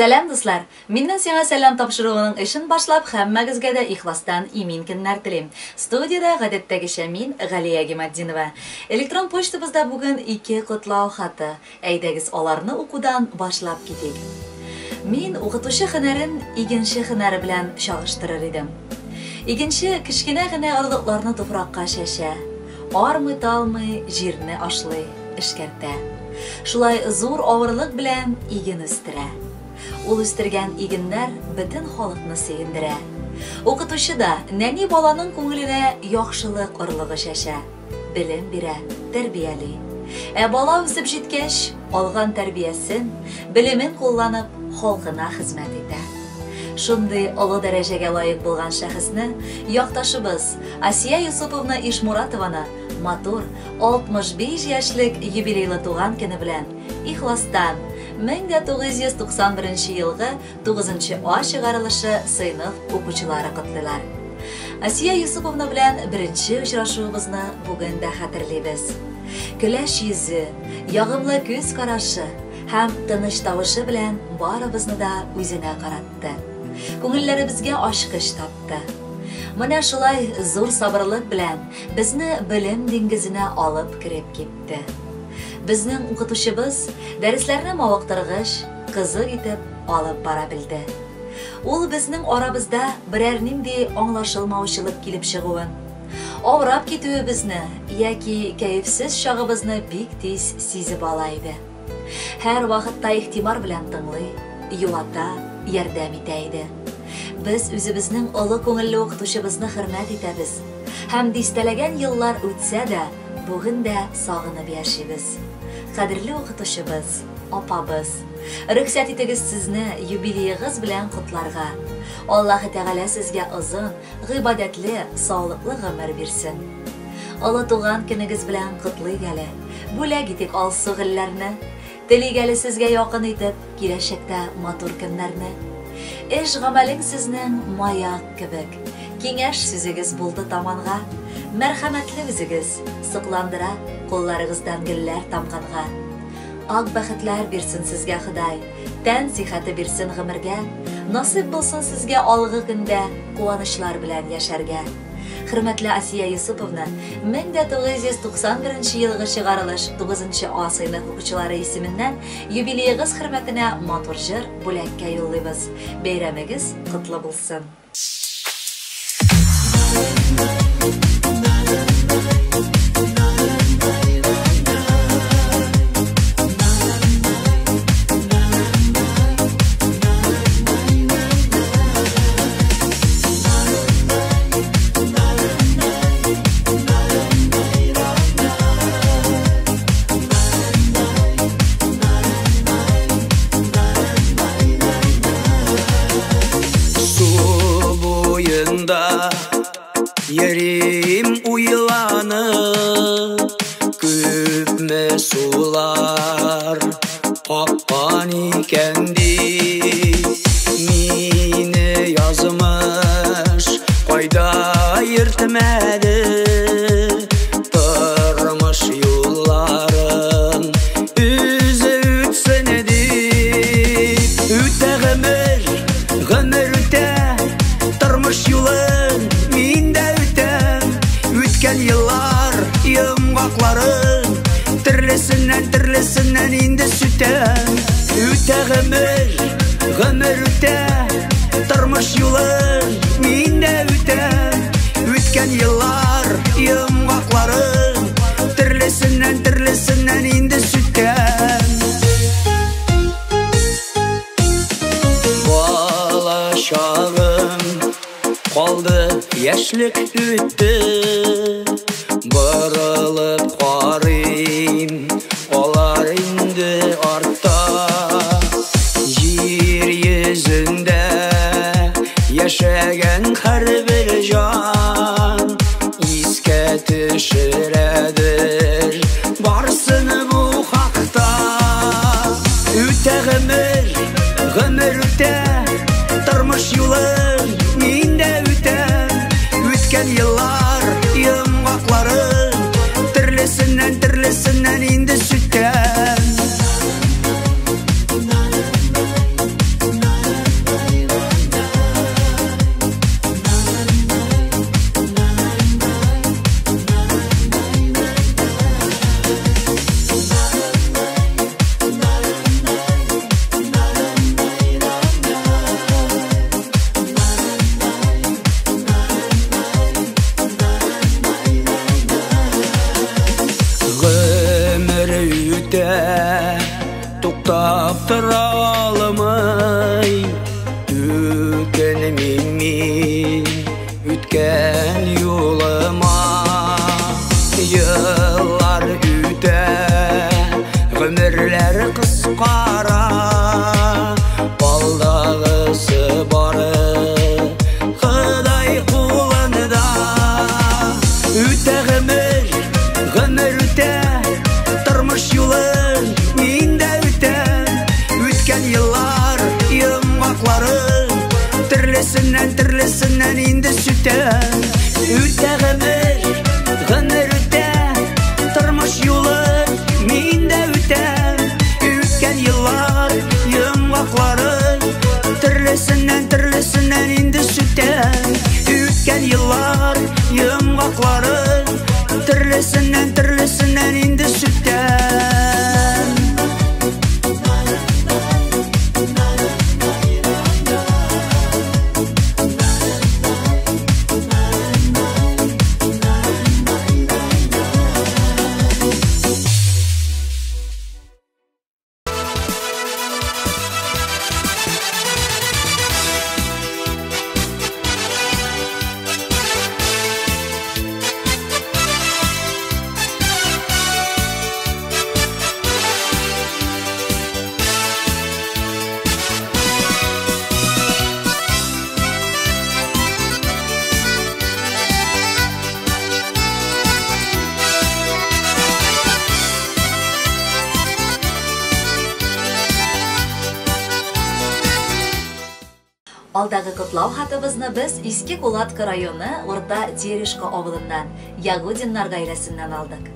Сәлам, дуслар! Миннән сиңа сәлам тапшыруының эшен башлап, һәммәгезгә дә ихластан имин көннәр телим. Студиядә гадәттәгечә мин, Галия Гиматдинова. Электрон почтабызда бүген ике котлау хаты. Әйдәгез, аларны укудан башлап китик. Мин укытучы һөнәрен игенче һөнәре белән чагыштырыр идем. Игенче кечкенә генә орлыкларны туфракка чәчә, армый-талмый җирне ашлый, эшкәртә. Шулай зур авырлык белән иген үстерә. Ул үстергән игеннәр бөтен халыкны сөендерә. Укытучы да нәни баланың күңеленә яхшылык орлыгы чәчә, белем бирә, тәрбияли. Ә бала үсеп җиткәч, алган тәрбиясен, белемен кулланып, халкына хезмәт итә. Шундый олы дәрәҗәгә лаек булган шәхесне, якташыбыз Асия Юсуповна Ишмуратованы матур 65 яшьлек юбилейлы туган көне белән ихластан 1991 елгы 9 А чыгарылышы сыйныф укучылары котлыйлар. Асия Юсуповна белән беренче очрашуыбызны бүген дә хәтерлибез. Көләч йөзе, ягымлы күз карашы һәм тыныч тавышы белән барыбызны да үзенә каратты. Күңелләребезгә ачкыч тапты. Менә шулай зур сабырлык белән безне белем диңгезенә алып кереп китте. Безнең укытучыбыз дәресләрне мавыктыргыч, кызык итеп алып бара белде. Ул безнең арабызда берәр нинди аңлашылмаучылык килеп чыгуын, авырап китүебезне яки кәефсез чагыбызны бик тиз сизеп ала иде. Һәр вакытта игътибар белән тыңлый, юата, ярдәм итә иде. Без үзебезнең олы күңелле укытучыбызны хөрмәт итәбез һәм дистәләгән еллар үтсә дә, бүген дә сагынып яшибез. Кадерле укытучыбыз, апабыз, рөхсәт итегез сезне юбилеегыз белән котларга. Аллаһы Тәгалә сезгә озын, гыйбадәтле, саулыклы гомер бирсен. Олы туган көнегез белән котлыйк әле. Бүләк итик алсу гөлләрне. Телик әле сезгә якын итеп киләчәктә матур көннәрне. Эш гамәлең сезнең маяк кебек. Киңәш сүзегез булды таманга. Мәрхәмәтле үзегез, сокландыра кулларыгыздан гөлләр тамганга. Ак бәхетләр бирсен сезгә Ходай, тән сихәте бирсен гомергә. Насыйп булсын сезгә алгы көндә куанычлар белән яшәргә. Хөрмәтле Асия Юсуповна, 1991 елгы чыгарылыш 9 А сыйныф укучылары исеменнән юбилеегыз хөрмәтенә матур җыр бүләккә юллыйбыз. Бәйрәмегез котлы булсын! Су буенда йөрим уйланып, күпме сулар аккан икән дип, мине язмыш кайда йөртмәде, тормыш юлларын үзе үтсен дип. Үтә гомер, гомер үтә, тормыш юлын мин дә үтәм, үткән еллар йомгакларын төрлесеннән төрлесеннән инде сүтәм. Үтә гомер, гомер үтә, тормыш юлын мин дә үтәм, үткән еллар йомгакларын төрлесеннән төрлесеннән инде сүтәм. Бала чагым калды, яшьлек үтте, борылып карыйм, алар инде артта. Җир йөзендә яшәгән һәрбер җан искә төшерәдер барсын бу хакта. Үтә гомер, гомер үтә, тормыш юлын мин дә үтәм, үткән еллар йомгакларын төрлесеннән төрлесеннән инде сүтәм. үтә, туктап тора алмый. Үкенмим мин үткән юлыма. Еллар үтә, гомерләр кыскара, алдагысы бары Ходай кулында. Үтә гомер, гомер үтә, тормыш юлын мин дә үтәм. Үткән еллар йомгакларын төрлесеннән төрлесеннән инде сүтәм. Үтә гомер, гомер үтә, тормыш юлын мин дә үтәм. Үткән еллар йомгакларын төрлесеннән төрлесеннән инде сүтәм. Үткән еллар йомгакларын төрлесеннән төрлесеннән инде сүтәм. Алдагы котлау хатыбызны без Иске Кулатка районы Урта Терешка авылыннан, Ягудиннар гаиләсеннән алдык.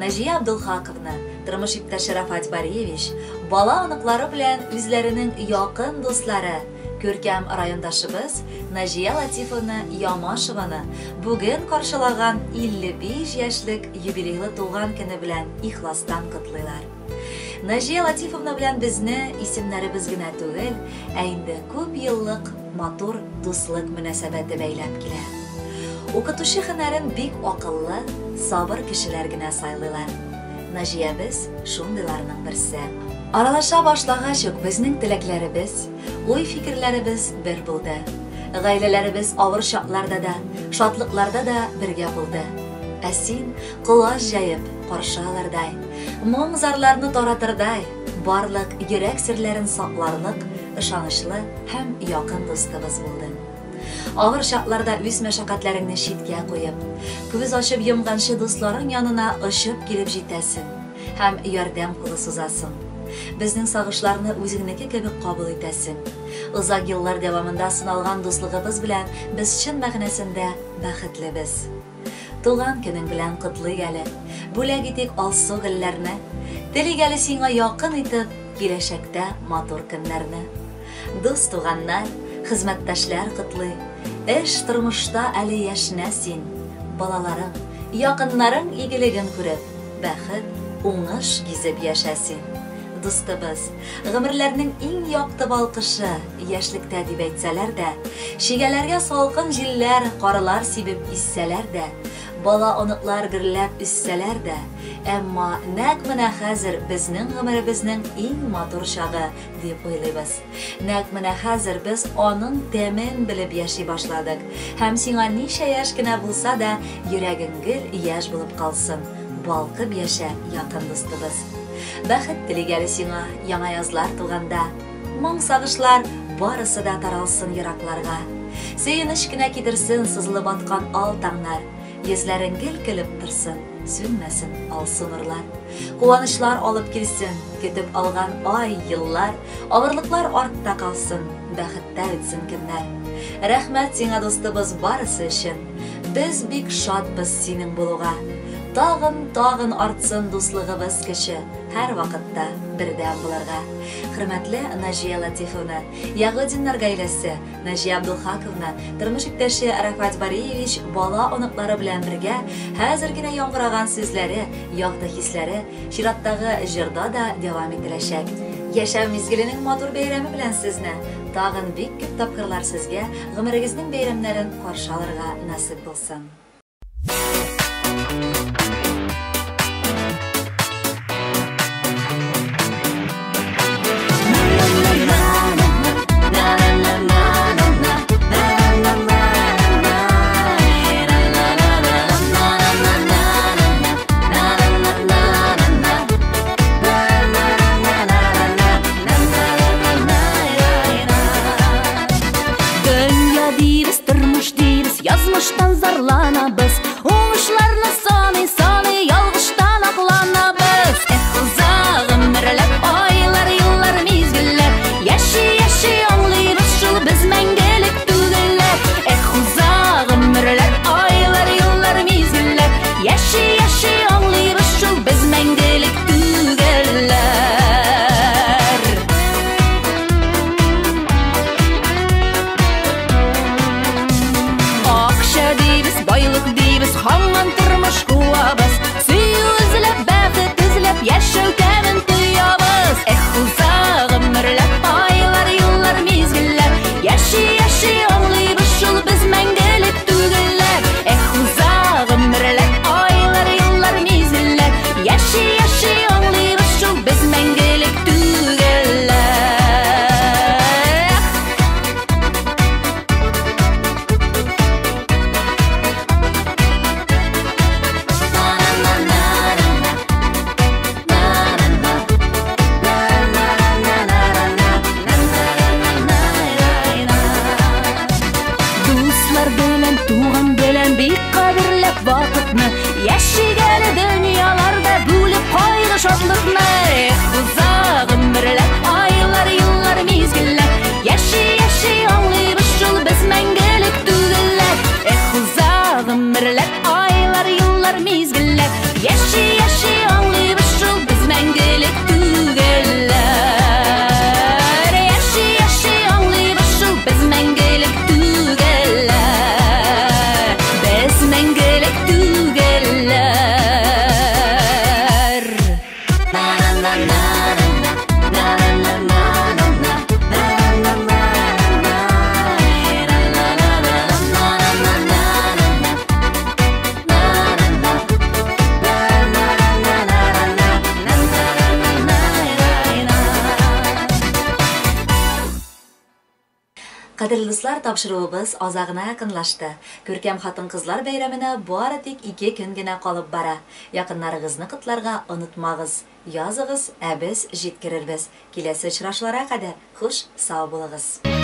Наҗия Абдулхаковна, тормыш иптәше Рафат Бариевич, бала оныклары белән үзләренең якын дуслары, күркәм райондашыбыз Наҗия Латифовна Ямашеваны бүген каршылаган 55 яшьлек юбилейлы туган көне белән ихластан котлыйлар. Наҗия Латифовна белән безне исемнәребез генә түгел, ә инде күп еллык матур дуслык мөнәсәбәте бәйләп килә. Укытучы һөнәрен бик акыллы, сабыр кешеләр генә сайлыйлар. Наҗиябез шундыйларның берсе. Аралаша башлагач ук безнең теләкләребез, уй-фикерләребез бер булды. Гаиләләребез авыр чакларда да, шатлыкларда да бергә булды. Ә син колач җәеп каршы алырдай, моң-зарларны таратырдай, барлык йөрәк серләрен сакларлык ышанычлы һәм якын дустыбыз булдың. Авыр чакларда үз мәшәкатьләреңне читкә куеп, күз ачып йомганчы дусларың янына очып килеп җитәсең һәм ярдәм кулы сузасың. Безнең сагышларны үзеңнеке кебек кабул итәсең. Озак еллар дәвамында сыналган дуслыгыбыз белән без чын мәгънәсендә бәхетлебез. Туган көнең белән котлыйк әле, бүләк итик алсу гөлләрне, телик әле сиңа якын итеп киләчәктә матур көннәрне. Дус туганнар, хезмәттәшләр котлый, эш тормышта әле яшенә син, балаларың, якыннарың игелеген күреп, бәхет, уңыш гизеп яшә син. Дустыбыз, гомерләрнең иң якты балкышы яшьлектә дип әйтсәләр дә, чигәләргә салкын җилләр, карлар сибеп иссәләр дә, бала оныклар гөрләп үссәләр дә, әмма нәкъ менә хәзер безнең гомеребезнең иң матур чагы дип уйлыйбыз. Нәкъ менә хәзер без аның тәмен белеп яши башладык. Һәм сиңа ничә яшь кенә булса да, йөрәгең гел яшь булып калсын. Балкып яшә, якын дустыбыз. Бәхет телик әле сиңа яңа язлар туганда. Моң сагышлар барысы да таралсын еракларга. Сөенеч кенә китерсен сызылып аткан ал таңнар. Йөзләрең гел көлеп торсын, сүнмәсен алсу нурлар. Куанычлар алып килсен, көтеп алган ай, еллар, авырлыклар артта калсын, бәхеттә үтсен көннәр. Рәхмәт сиңа, дустыбыз, барысы өчен. Без бик шатбыз синең булуга. Тагын, тагын артсын дуслыгыбыз көче, һәр вакытта бердәм булырга. Хөрмәтле Наҗия Латифовна, Ягудиннар гаиләсе, Наҗия Абдулхаковна, тормыш иптәше Рафат Бариевич бала оныклары белән бергә хәзер генә яңгыраган сүзләре, якты хисләре чираттагы җырда да дәвам ителәчәк. Яшәү мизгеленең матур бәйрәме белән сезне тагын бик күп тапкырлар сезгә гомерегезнең бәйрәмнәрен каршы алырга насыйп булсын. сокланабыз. Уңышларны саный-саный ялгыштан акланабыз. Эх, уза гомерләр, айлар, еллар, мизгелләр. Яши-яши аңлыйбыз шул без мәңгелек түгелләр. Эх, уза гомерләр, айлар, еллар, мизгелләр. Яши-яши аңлыйбыз шул без мәңгелек түгелләр. Акча дибез, байлык дибез, һаман тормыш куабыз. Сөю эзләп, бәхет эзләп, яшәү тәмен тоябыз. Эх, уза гомерләр, айлар, еллар, мизгелләр. Яши-яши аңлыйбыз шул без мәңгелек түгелләр. Эх, уза гомерләр, айлар, еллар, мизгелләр. Яши-яши аңлыйбыз шул без мәңгелек түгелләр. Дуслар белән, туган белән бик кадерләп вакытны, яшик әле дөньяларда бүлеп кайгы шатлыкны. Эх, уза гомерләр, айлар, еллар, мизгелләр. Яши-яши аңлыйбыз шул без мәңгелек түгелләр. Эх, уза гомерләр, айлар, еллар, мизгелләр. Яши-яши аңлыйбыз шул без мәңгелек түгелләр. Яши-яши аңлыйбыз шул без мәңгелек түгелләр. Без мәңгелек түгелләр. Кадерле дуслар, тапшыруыбыз азагына якынлашты. Күркәм хатын-кызлар бәйрәменә бары тик 2 көн генә калып бара. Якыннарыгызны котларга онытмагыз. Языгыз, ә без җиткерербез. Киләсе очрашуларга кадәр хуш, сау булыгыз.